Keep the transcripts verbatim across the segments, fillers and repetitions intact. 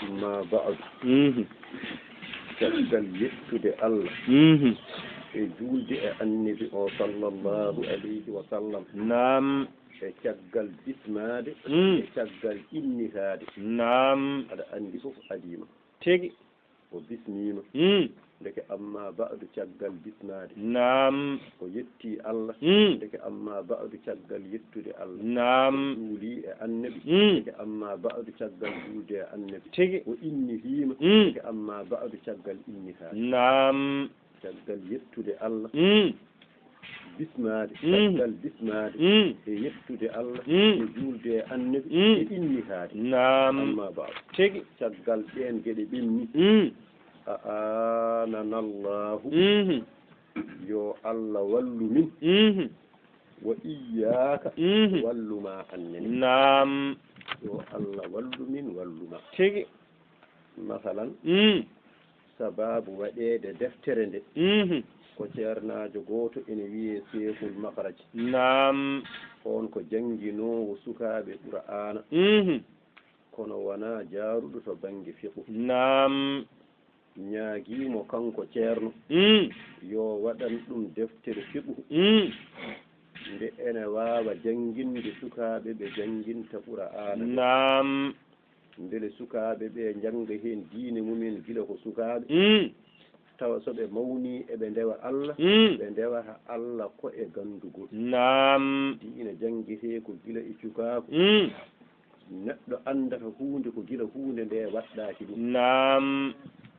Amma ba'du. Mhm. Caggal yettude Allah Mhm. e juulde e Annabi o sallallahu alayhi wa sallam. Naam. E caggal bismaade, Mm. e caggal innitaade. Naam. Aɗa anndi fof adiima. Tigi. O bismiima. Mm. Ndeke amma ba'du caggal bismaade. Naam. O yetti Allah. Mm. Ndeke amma ba'du caggal yettude Allah. Naam. O juuli e Annabi. Mm. Ndeke amma ba'du caggal juulde e Annabi. Tigi. O innitiima. Mm. Ndeke amma ba'du caggal innitaade. Naam. Caggal yettude Allah. Mm. Bismaade. Mm. Caggal bismaade. Mm. E yettude Allah. Mm. E juulde e Annabi. Mm. E innitaade. Naam. Amma ba'du. Tigi. Caggal ɗeen geɗe ɓenni. Mm. A'aananallahu. Mhm. Yo Allah wallu min. Mhm. Wa iyyaaka. Mhm. Wallu ma an nene. Naam. Yo Allah wallu min, wallu ma. Tigi. Masalan, Mm. sabaabu waɗeede deftere nde, Mhm. ko ceernaajo gooto ene wiyee Seekul Makaraj. Naam. Oon ko jannginoowo sukaaɓe Qur'aana. Mhm. Kono wonaa jaaruɗo to bannge fiqhu. Naam. Ñaagii mo kanko ceerno, Mm. yo waɗan ɗum deftere fiqhu. Mm. Nde ene waawa jannginde sukaaɓe ɓe jannginta Qur'aana ɓe. Naam. Mbele sukaaɓe ɓe njannga heen diine mumen gila ko sukaaɓe. Mm. Tawa so ɓe mawnii eɓe ndewa Allah, Mm. ɓe ndewata Allah ko e ganndugol. Naam. Diina janngetee ko gila e cukaaku. Mm. Neɗɗo anndata huunde ko gila huunde nde waɗɗaaki ɗum. Naam.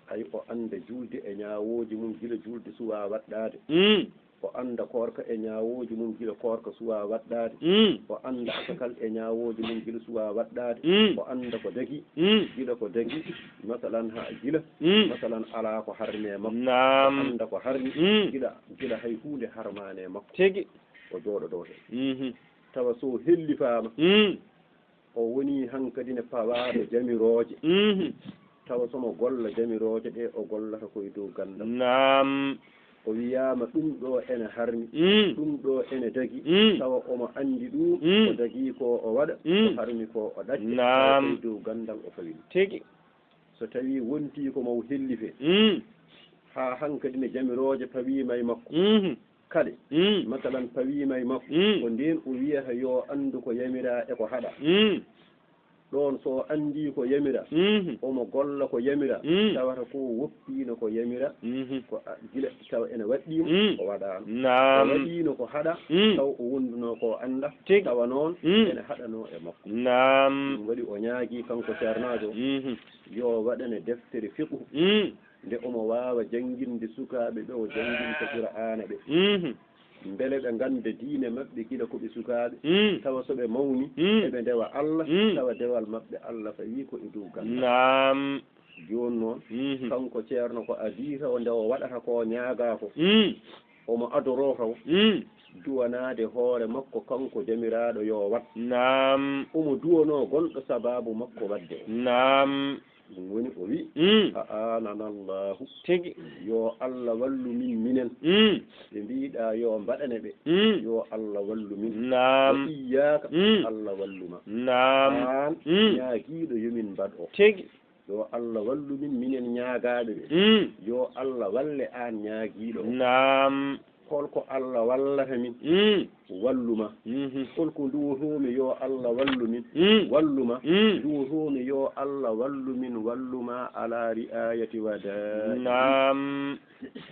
Hay o annda juulde e ñaawooji mum gila juulde suwaa waɗɗaade. Mm. O annda koorka e ñaawooji mum gila koorka suwaa waɗɗaade. Mm. O annda asakal e ñaawooji mum gila suwaa waɗɗaade. Mm. O annda ko dagi, Mm. gila ko dagi, masalan haa gila, Mm. masalan alaa ko harmi e makko. Naam. O annda ko harmi, Mm. gila, gila hay huunde harmaani e makko. Tigi. O jooɗodoo heen. Mhm. Tawa so hellifaama, Mm. o woni hankadi ne pawaaɗo jamirooje. Mhm. Tawa so mo golla jamirooje ɗe, o gollata ko e dow ganndal. Naam. O wiyaama ɗum ɗo ene harmi, Mm. ɗum ɗo ene dagi. Mm. Tawa omo anndi ɗum, Mm. ko dagi ko o waɗa, Mm. ko harmi ko o ɗacca. Naam. Tawa ko e dow ganndal o fawi ɗum. Tigi. So tawii wontii ko mo hellife, Mm. haa hankadi ne jamirooje pawiima e makko. Mhm. Kade, Mm. masalan, pawiima e makko, Mm. ko ndeen o wiyata yo anndu ko yamiraa e ko haɗaa. Mm. Ɗoon so o anndii ko yamiraa, Mhm. omo golla ko yamiraa, Mm. tawata ko woppiino ko yamiraa, Mhm. ko a-, gila tawa ene waɗɗii mo, Mm. o waɗaano. Naam. O waɗiino ko haɗaa, Mm. tawa o wondunoo ko annda, Tigi. tawa noon Mm. ene haɗanoo e makko. Naam. Ɗum waɗi o ñaagii kanko ceernaajo, Mhm. yo waɗane deftere fiqhu. Mm. Nde omo waawa jannginde sukaaɓe ɓe o jannginta Qur'aana ɓe. Mhm. Mbele ɓe ngannda diine maɓɓe gila ko ɓe sukaaɓe. Mm. Tawa so ɓe mawni, Mm. eɓe ndewa Allah, Mm. tawa dewal maɓɓe Allah fawii ko e dow ganndal. Naam. Jooni noon, Mhm. kanko ceerno ko adii taw nde o waɗata ko ñaagaa ko. Mm. Omo adoroo taw. Mm. Duwanaade hoore makko kanko jamiraaɗo yo waɗ. Naam. Omo duwanoo gonɗo sabaabu makko waɗde o. Naam. Ɗum woni o wi'i, Mm. A'aananallahu. Tigi. Yo Allah wallu min minen. Mm. Ɓe mbiiɗaa yo mbaɗane ɓe. Mm. Yo Allah wallu min. Naam. Wa iyyaaka, Mm. Allah wallu ma. Naam. Aan Mm. ñaagiiɗo yo min mbaɗ o. Tigi. Yo Allah wallu min minen ñaagaaɓe ɓe. Mm. Yo Allah walle aan ñaagiiɗo o. Naam. Holko Allah wallata min? Mm. Wallu ma. Mhm. Holko nduwotoomi yo Allah wallu min? Mm. Wallu ma. Mm. Nduwotoomi yo Allah wallu min, wallu ma ala ri'ayati wa da'i. Naam.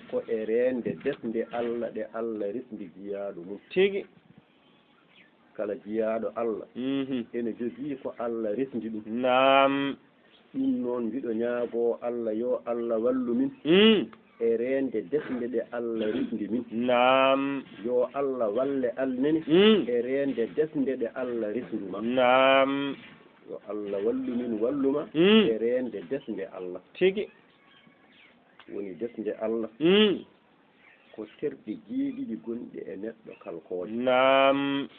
Ko e reende desnde Allah ɗe Allah resndi jiyaaɗo mum. Tigi. Kala jiyaaɗo Allah Mhm. ene jogii ko Allah resndi ɗum. Naam. Ɗum noon mbiɗo ñaagoo Allah yo Allah wallu min Mm. e reende desnde ɗe Allah resndi min. Naam. Yo Allah walle alnene Mm. e reende desnde ɗe Allah resndu ma. Naam. Yo Allah wallu min wallu ma Mm. e reende desnde Allah. Tigi. Woni desnde Allah Mm. ko terɗe jeeɗiɗi gonɗe e neɗɗo kalkooje. Naam.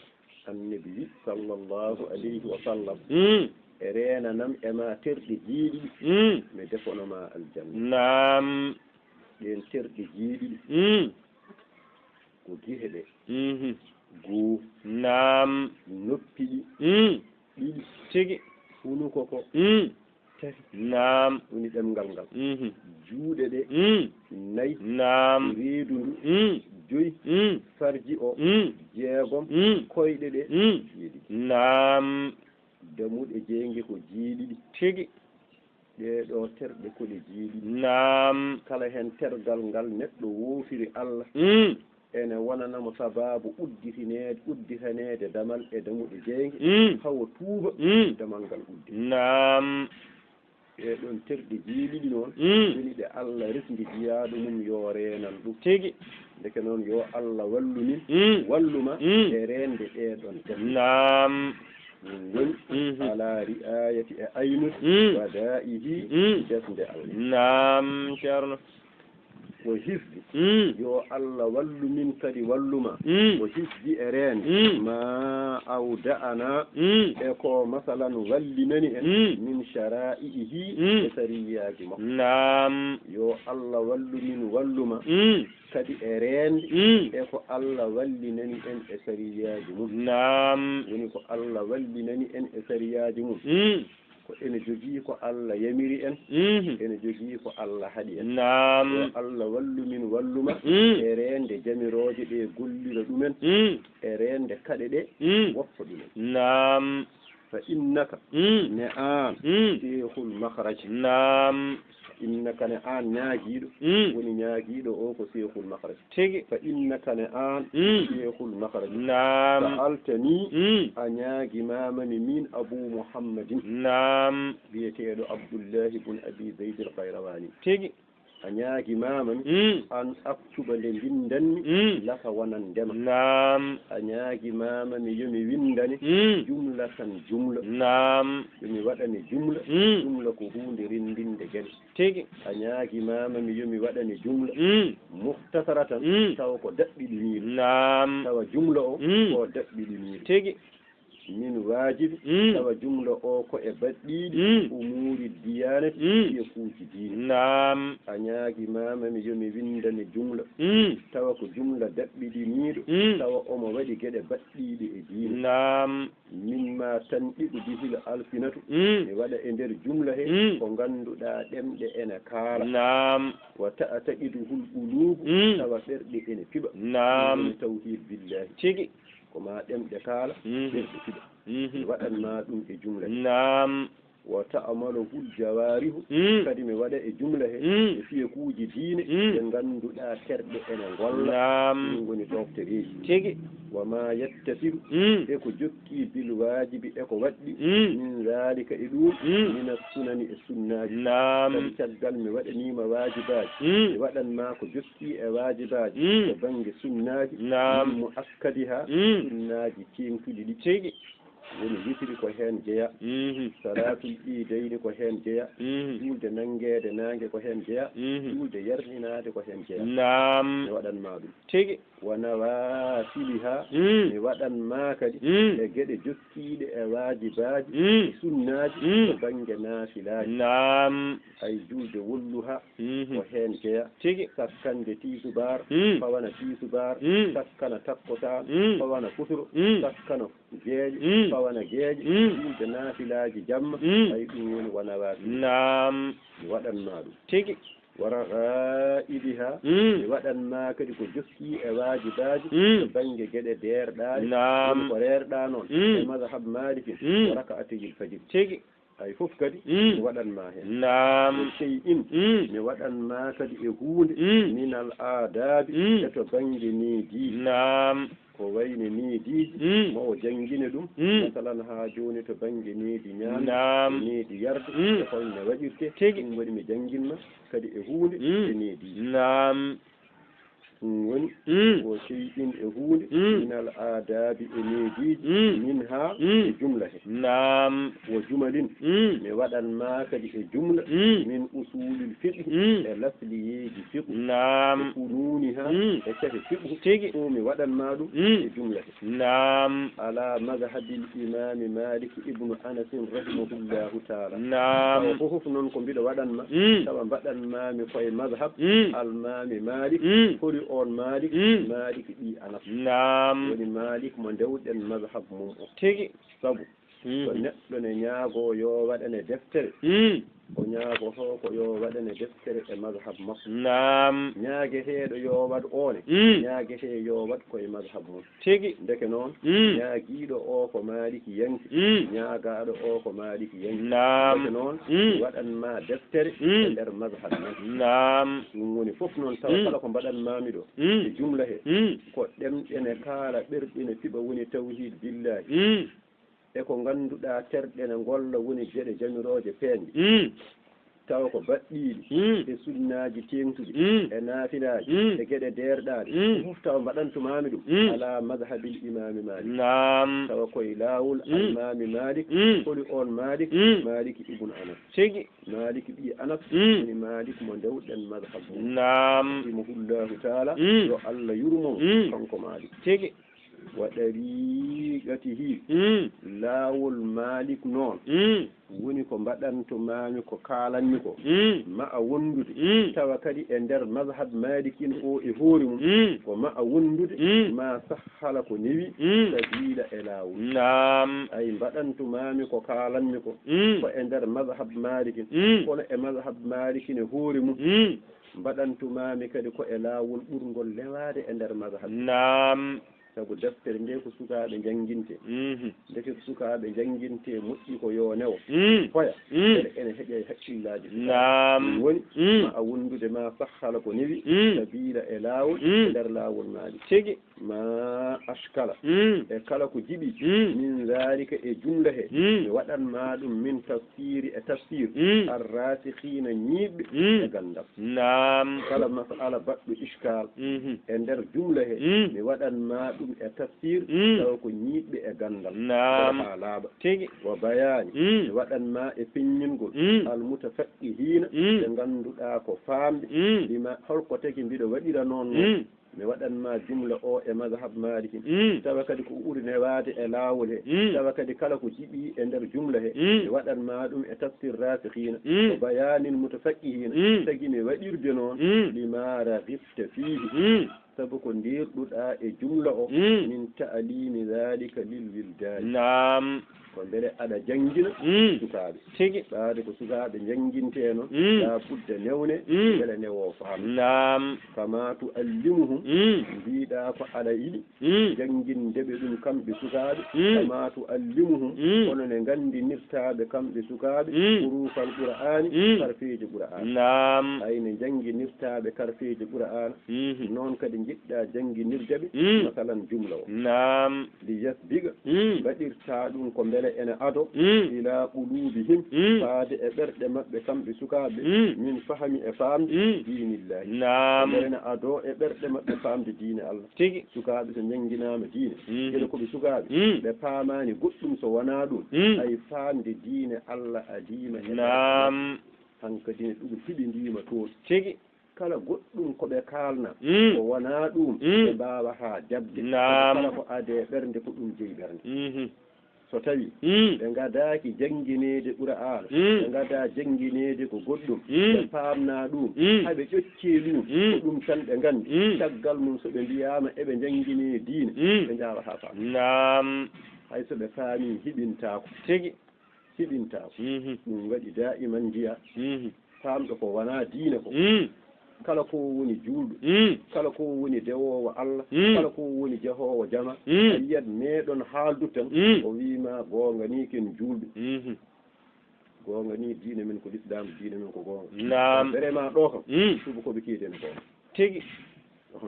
Annabi wi sallallahu alayhi wa sallam, Mm. e reenanam e ma terɗe jeeɗiɗi, Mm. mi defano ma aljanna. Naam. Ɗeen terɗe jeeɗiɗi Mm. ko gihe ɗe Mhm. goo, Naam. noppi ɗi Mm. ɗiɗi, Tigi. hunuko ko Mm. Tati. Naam. Woni ɗemngal ngal. Mhm. Juuɗe ɗe. Mm. Nayi. Naam. Reedu ndu. Mm. Joyi. Mm. Farji o. Mm. Jeegom. Mm. Koyɗe ɗe. Mm. Jeeɗiɗi. Naam. Damuɗe jeynge ko jeeɗiɗi. Tigi. Ɗee ɗoo terɗe ko ɗe jeeɗiɗi. Naam. Kala heen tergal ngal neɗɗo woofiri Allah, Mm. ene wonana mo sabaabu udditineede, udditaneede damal e damuɗe jeynge, Mm. hawa tuuba, Mm. damal ngal udde. Naam. Ɗee ɗoon terɗe jeeɗiɗi noon, Mm. woni ɗe Allah resndi jiyaaɗo mum yo reenan ɗum. Tigi. Ndeke noon, yo Allah wallu min, Mm. wallu ma Mm. e reende ɗee ɗoon terɗe. Naam. Min ngoni Mhm. ala ri'ayati e aynude Mm. wa da'ihi Mm. desnde Allah. Naam, Ceerno. Ko hisbi. Mm. Yo Allah wallu min kadi wallu ma. Mm. Ko hisbi e reende. Mm. Ma awda'ana Mm. e ko masalan wallinani en Mm. min shara'i'ihi Mm. e sariyaaji makko. Naam. Yo Allah wallu min wallu ma Mm. kadi e reende Mm. e ko Allah wallinani en e sariyaaji mum. Naam. Woni ko Allah wallinani en e sariyaaji mum. Mm. Ko ene jogii ko Allah yamiri en, Mhm. ene jogii ko Allah haɗi en. Naam. Yo Allah wallu min wallu ma Mm. e reende jamirooje ɗe gollira ɗumen, Mm. e reende kaɗe ɗe Mm. woppa ɗumen. Naam. Fa innaka Mm. ne aan Mm. seehul makhraji. Naam. Innaka ne aan ñaagiiɗo, Mm. woni ñaagiiɗo o ko seehul makhraji. Tigi. Fa innaka ne aan Mm. seehul makhraji. Naam. Sa'altani Mm. a ñaagimaama mi min Abu Muhammadin. Naam. Biyeteeɗo Abdullahi bun Abi Zayd al-Qayrawani. Tigi. A ñaagimaama mi Mm. an aktuba nde mbinndanmi Mm. laka wonande ma. Naam. A ñaagimaama mi yo mi winndane Mm. jumlatan jumla. Naam. Yo mi waɗane jumla, Mm. jumla ko huunde renndinde geɗe. Tigi. A ñaagimaama mi yo mi waɗane jumla. Mm. Mukhtasaratan, Mm. tawa ko daɓɓiɗiniiɗo. Naam. Tawa jumla o Mm. ko daɓɓiɗiniiɗo. Tigi. Min waajibi, Mm. tawa jumla o ko e baɗɗiiɗi Mm. umuuri diyaanati, Mm. fiyakuuji diine. Naam. A ñaagimaama mi yo mi winndane jumla. Mm. Tawa ko jumla daɓɓiɗiniiɗo, Mm. tawa omo waɗi geɗe baɗɗiiɗe e diine. Naam. Mimma tanɗiqu bihil alsinatu, Mm. mi waɗa e nder jumla he Mm. ko ngannduɗaa ɗemɗe ene kaala. Naam. Wa ta'taqiduhul quluubu, Mm. tawa ɓerɗe ene piɓa. Naam. Ɗum woni tawhiid billaahi. Tigi. Ko ma ɗemɗe kaala, Mhm. ɓerɗe piɓa. Mhm. Mi waɗan ma ɗum e jumla he. Naam. Wa ta'malahul jawaarihu, Mm. kadi mi waɗa e jumla he, Mm. e fiyakuuji diine, Mm. ɗe ngannduɗaa terɗe ene ngolla. Naam. Ɗum woni ɗoftereeji. Tigi. Wa ma yattasilu, Mm. e ko jokki bil waajibi e ko waɗɗi, Mm. min zaalika e ɗum, Mm. mina sunani e sunnaaji. Naam. Kadi caggal mi waɗaniima waajibaaji, Mm. mi waɗan ma ko jokki e waajibaaji, Mm. e bannge sunnaaji, Naam. min muakkadiha, Mm. sunnaaji teeŋtuɗi ɗi. Tigi. Woni witiri ko heen jeya, Mhm. salaatul iidayni ko heen jeya, Mhm. juulde nanngeede naange ko heen jeya, Mhm. juulde yarninaade ko heen jeya. Naam. Mi waɗan ma ɗum. Tigi. Wa nawaafiliha, Mm. mi waɗan ma kadi Mm. e geɗe jokkiiɗe e waajibaaji, Mm. e sunnaaji, Mm. to bannge naafilaaji. Naam. Ay juulde wolluha Mhm. ko heen jeya. Tigi. Sakkande tiisubaar, Mm. fawana tiisubaar, Mm. sakkana takkusaan, Mm. fawana kusuro, Mm. sakkana geeƴe, Mm. fawana geeƴe, Mm. juulde naafilaaji jamma, Mm. ay ɗum woni wa nawaafil. Naam. Mi waɗan ma ɗum. Tigi. Wa raghaibiha, Mm. mi waɗan ma kadi ko jokki e waajibaaji, Mm. e bannge geɗe deerɗaaɗe, Naam. woni ko reerɗaa noon, Mm. e mazhab Malikin, Mm. wa raka'atayil fajr. Tigi. Hay fof kadi Mm. mi waɗan ma heen. Naam. E shay'in, Mm. mi waɗan ma kadi e huunde Mm. minal aadaabi Mm. e to bannge neediiji. Naam. Ko wayne neediiji, Mm. mo o janngine ɗum, Mm. masalan haa jooni to bannge needi ñaamde, Naam. needi yarde, Mm. e holno waɗirte, Tigi. ɗum waɗi mi janngin ma kadi e huunde Mm. e neediiji. Naam. Ɗum woni, Mm. wo shay'in e huunde, Mm. minal aadaabi e neediiji, Mm. minha Mm. e jumla he. Naam. Wo jumalin, Mm. mi waɗan ma kadi e jumla, Mm. min usuulil fiqhi, Mm. e lasliyeeji fiqhu, Naam. e funuuniha, Mm. e cahe fiqhu, Tigi. ɗum mi waɗan ma ɗum Mm. e jumla he. Naam. Ala mazhabil imaami Malik ibnu Anasin rahimahullahu taala. Naam. Tawa fof noon ko mbiɗo waɗan ma, Mm. tawa mbaɗan ma mi koye mazhab Mm. almaami Malik, Mm. holi oon Malik, Mm. Malik ɓii Anas. Naam. Woni Malik mo ndewɗen mazhab mum o. Tigi. Sabu, Mm. so neɗɗo ne ñaagoo yo waɗane deftere, Mm. O ñaago hoo ko yo waɗane deftere e mazhab makko. Naam. Ñaageteeɗo yo waɗ oone. Mm. Ñaagetee yo waɗ ko e mazhab mum. Tigi. Ndeke noon, mm, ñaagiiɗo o ko Maaliki yanki, mm, ñaagaaɗo o ko Maaliki yanki. Naam. Ndeke noon, mm, waɗan ma deftere, mm, e nder mazhab men. Naam. Ɗum woni fof noon tawa, mm, kala ko mbaɗan maami ɗo, mm, e jumla he, mm, ko ɗemɗe ne kaala, ɓerɗe ne piɓa, woni tawhiid billaahi. Mm. E ko ngannduɗaa terɗe ne ngolla, woni geɗe jamirooje peeñɗe. Mm. Tawa ko baɗɗiiɗi, mm, e sunnaaji teeŋtuɗi, mm, e naafilaaji, mm, e geɗe deerɗaaɗe, mm, fof tawa mbaɗantumaami ɗum, mm, ala mazhabil imaami Maalik. Naam. Tawa koye laawol, mm, almaami Maalik, mm, holi oon Maalik? Mm. Maalik ibn Anas. Tigi. Maalik ɓii Anas, mm, woni Maalik mo ndewɗen mazhab mum. Naam. Rahimahullahu taala, mm, yo Allah yurmo, mm, kanko Maalik. Tigi. Wa ɗariiqatihi, mm, laawol Maalik noon, mm, woni ko mbaɗantumaami, ko kaalanmi ko, mm, ma a wondude, mm, tawa kadi e nder mazhab Maalikin o e hoore mum, mm, ko ma a wondude, mm, ma sahhala ko newi, mm, sabiila e laawol. Naam. Ay, mbaɗantumaami ko kaalanmi ko, mm, ko e nder mazhab Maalikin, mm, kono e mazhab Maalikin e hoore mum, mm, mbaɗantumaami kadi ko e laawol ɓurngol newaade e nder mazhab. Naam. Sabu deftere nde ko sukaaɓe njannginte. Mhm. Ndeke ko sukaaɓe njannginte, moƴƴi ko yo newo. Mm. Foya. Mm. Mbele ene heƴa e hakkillaaji sukaaɓe. Naam. Ɗum woni, mm, ma a wondude ma sahhala ko newi, mm, sabiila e laawol, mm, e nder laawol Maalik. Tigi. Ma ashkala. Mm. E kala ko jiɓi, mm, min zaalika e jumla he, mm, mi waɗan ma ɗum min tafsiiri e tafsiir, mm, arraasikiina ñiiɓɓe, mm, e ganndal. Naam. Kala mas'ala baɗɗo ishkaal, mhm, e nder jumla he, mm, mi waɗan ma ɗum e tafsiir, mm, tawa ko ñiiɓɓe e ganndal. Naam. Haa laaɓa. Tigi. Wa bayaani, mm, mi waɗan ma e feññingol, mm, al mutafaqqihiina, mm, ɓe ngannduɗaa ko faamɓe, mm, lima, holko tagi mbiɗo waɗira noon noon. Mm. Mi waɗan ma jumla o e mazhab Maalikin. Mm. Tawa kadi ko ɓuri newaade e laawol he. Mm. Tawa kadi kala ko jiɓi e nder jumla he. Mm. Mi waɗan ma ɗum e tafsir raasikiina. Mm. Ko bayaanil mutafaqqihiina. Mm. Tagi mi waɗirde noon. Mm. Lima raghibta fiihi. Mm. Sabu ko ndeerɗuɗaa e jumla o. Mm. Min ta'liimi zaalika lil wildaani. Naam. Ko mbele aɗa janngina, mm, sukaaɓe. Tigi. Ɓaade ko sukaaɓe njannginteeno, mm, laa budda newne, mm, mbele newo faam. Naam. Kama tu'allimuhum, mm, mbiɗa ko aɗa yiɗi, mm, jannginde ɓe ɗum kamɓe sukaaɓe. Mm. Kama tu'allimuhum, mm, kono ne nganndinirta ɓe kamɓe sukaaɓe, mm, hurufal Qur'aani, mm, karfeeji Qur'aana. Naam. Ay ne njannginirta ɓe karfeeji Qur'aana. Mhm. Noon kadi njiɗɗa jannginirde ɓe, mm, masalan jumla o. Naam. Li yasbiqa, mm, mbaɗirta ɗum ko mbele ene ado, mm, ila qulubihim, mm, faade e ɓerɗe maɓɓe kamɓe sukaaɓe, mm, min fahmi e faamde, mm, diinillahi. Naam. Mbele ene ado e ɓerɗe maɓɓe faamde diine Allah. Tigi. Sukaaɓe so njannginaama diine, mm, gila ko ɓe sukaaɓe, mm, ɓe paamaani goɗɗum so wonaa ɗum, mm, ay faamde diine Allah adiima e ɓerɗe maɓɓe. Naam. Hankadi ne ɗum hiɓindiima toon. Tigi. Kala goɗɗum ko ɓe kaalna, mm, ko wonaa ɗum, mm, ɓe mbaawataa jaɓde. Naam. Kala ko adee ɓernde, ko ɗum jeyi ɓernde. Mhm. So tawii, mm, ɓe ngadaaki janngineede Qur'aana, mm, ɓe ngadaa janngineede ko goɗɗum, mm, ɓe paamnaa ɗum, mm, haa ɓe ƴoccee ɗum, mm, ko ɗum tan ɓe nganndi. Mm. Caggal mum, so ɓe mbiyaama eɓe njannginee diine, mm, ɓe njaawataa faam. Naam. Hay so ɓe faamii, hiɓintaako. Tigi. Hiɓintaako. Mhm. Ɗum waɗi daa'iman njiya, mhm, faamɗo ko wonaa diine ko. Mm. Kala ko woni juulɗo, mm, kala ko woni dewoowo Allah, mm, kala ko woni jahoowo jama, mm, a yiyat meeɗon haaldu tan, mm, o wii ma, "Goonga ni ken juulɓe." Mhm. Goonga ni diine men ko lislaam, diine men ko goonga. Naam. Bere ma ɗo kam, mm, subu ko ɓe kiiden goonga. Tigi.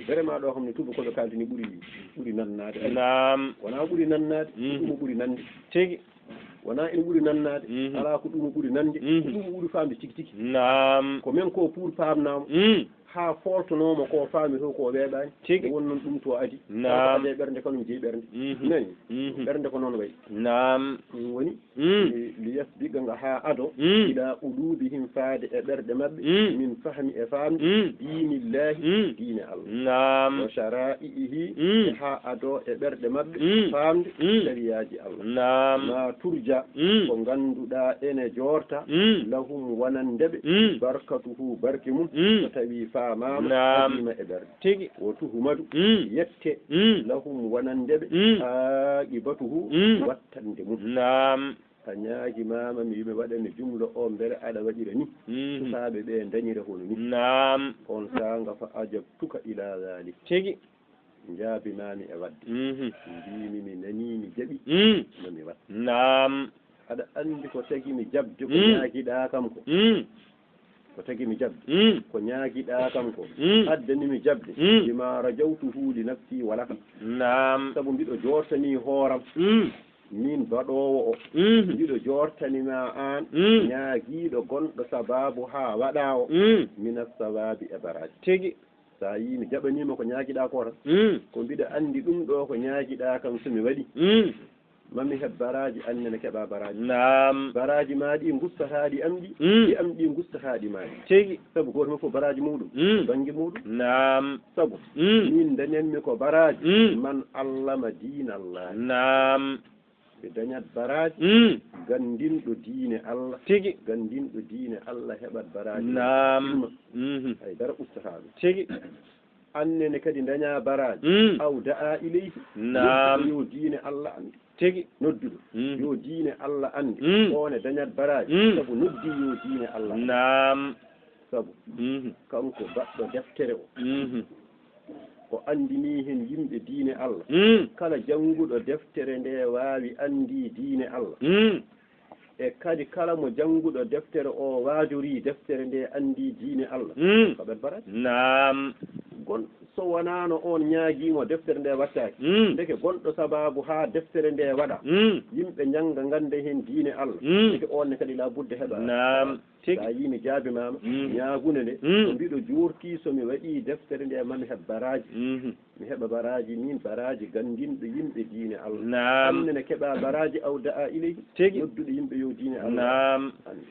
Bere ma ɗo kam ne tuba ko ɓe kaaldi ni ɓuri, ɓuri nannaade. Naam. Wonaa ɓuri nannaade, mhm, ɗum ɓuri nande. Tigi. Wonaa ene ɓuri nannaade, mhm, alaa ko ɗum ɓuri nande, mhm, ko ɗum ɓuri faamde tigi tigi. Naam. Ko men ko pour paamnaama, mm, haa fooltonoomo ko faami to ko weeɓaani. Tigi. Won noon ɗum to adi. Naam. Kala ko adee ɓernde kanum jeyi ɓernde. Mhm. Nani? Mhm. Ɓernde ko noon wayi. Naam. Ɗum woni, mm, li, li yasbiqa nga haa ado, mm, ila qulubihim faade e ɓerɗe maɓɓe, mm, min fahmi e faamde, mm, diinillahi, mm, diine Allah. Naam. Wa shara'i'ihi, mm, e haa ado e ɓerɗe maɓɓe, mm, faamde, mm, sariyaaji Allah. Naam. Ma turja, mm, ko ngannduɗaa ene joorta, mm, lahum wonande ɓe, mm, barkatuhu barke mum, mm, so tawii faamaama, naam, adima e ɓerɗe. Tigi. Wa tuhmadu, mm, yette, mm, lahum wonande ɓe, mm, aqibatuhu, mm, wattande mum. Naam. A ñaagimaama mi yumi waɗane jumlo o, mbele aɗa waɗira ni? Mhm. Sukaaɓe ɓe ndañira hono ni? Naam. On saanga fa ajabtuka ila dhalik. Tigi. Njaabimaami e waɗde. Mhm. Mbiimi mi nanii, mi jaɓi. Mm. No mi waɗ. Naam. Aɗa anndi ko tagi mi jaɓde ko Mm. ñaagiɗaa kam ko? Mm. Ko tagi mi jaɓde. Mm. Ko ñaagiɗaa kam ko? Mm. Addani mi jaɓde. Mm. Bima rajawtuhu li nafsi wa laka. Naam. Sabu mbiɗo joortanii hooram. Mm. Min baɗoowo o. Mm. Mbiɗo joortani ma aan, Mm. ñaagiiɗo gonɗo sabaabu haa waɗaa o. Mm. Mina sawaabi e baraaji. Tigi. So a yii mi jaɓaniima ko ñaagiɗaa ko tan, Mm. ko mbiɗa anndi ɗum ɗo ko ñaagiɗaa kam so mi waɗi, Mm. ma mi heɓ baraaji, aan nene keɓaa baraaji. Naam. Baraaji maa ɗi ngustataa ɗi am ɗi, Mm. ɗi am ɗi ngustataa ɗi maa ɗi. Tigi. Sabu gooto fof ko baraaji muuɗum, Mm. bannge muuɗum. Naam. Sabu Mm. min dañanmi ko baraaji, Mm. man allama diina Allah. Naam. Ɓe dañat baraaji, Mm. Ganndinɗo diine Allah. Tigi. Ganndinɗo diine Allah heɓat baraaji. Naam. Ɗum Mhm. Hay dara ustataa ɗum. Tigi. Aan nene kadi dañaa baraaji. Mm. Aw da'a ilayhi. Naam. Nodduɗo yo diine Allah anndu. Tigi. Nodduɗo Mhm. yo diine Allah anndu. Mm. O ne dañat baraaji. Mm. Sabu noddi yo diine Allah anndu. Naam. Sabu Mhm. kanko baɗɗo deftere o. Mhm. O anndinii heen yimɓe diine Allah. Mm. Kala jannguɗo deftere nde waawi anndi diine Allah. Mm. E kadi kala mo jannguɗo deftere o waajorii deftere nde anndi diine Allah. Mm. Ko ɓen baraaji. Naam. Gon so wonaano on ñaagiimo deftere nde wattaaki. Mm. Ndeke gonɗo sabaabu haa deftere nde waɗa. Mm. Yimɓe njannga ngannda heen diine Allah. Mm. Ndeke on ne kadi laa budde heɓa. Naam. Tigi. So a yii mi jaabimaama, Mm. ñaagunde nde, Mm. ko mbiɗo joortii so mi waɗii deftere nde ma mi heɓ baraaji. Mhm. Mi heɓa baraaji, miin baraaji ganndinɗo yimɓe diine Allah. Naam. Aan nene keɓaa baraaji aw da'a ilayhi. Tigi. Nodduɗo yimɓe yo diine Allah. Naam. Anndi.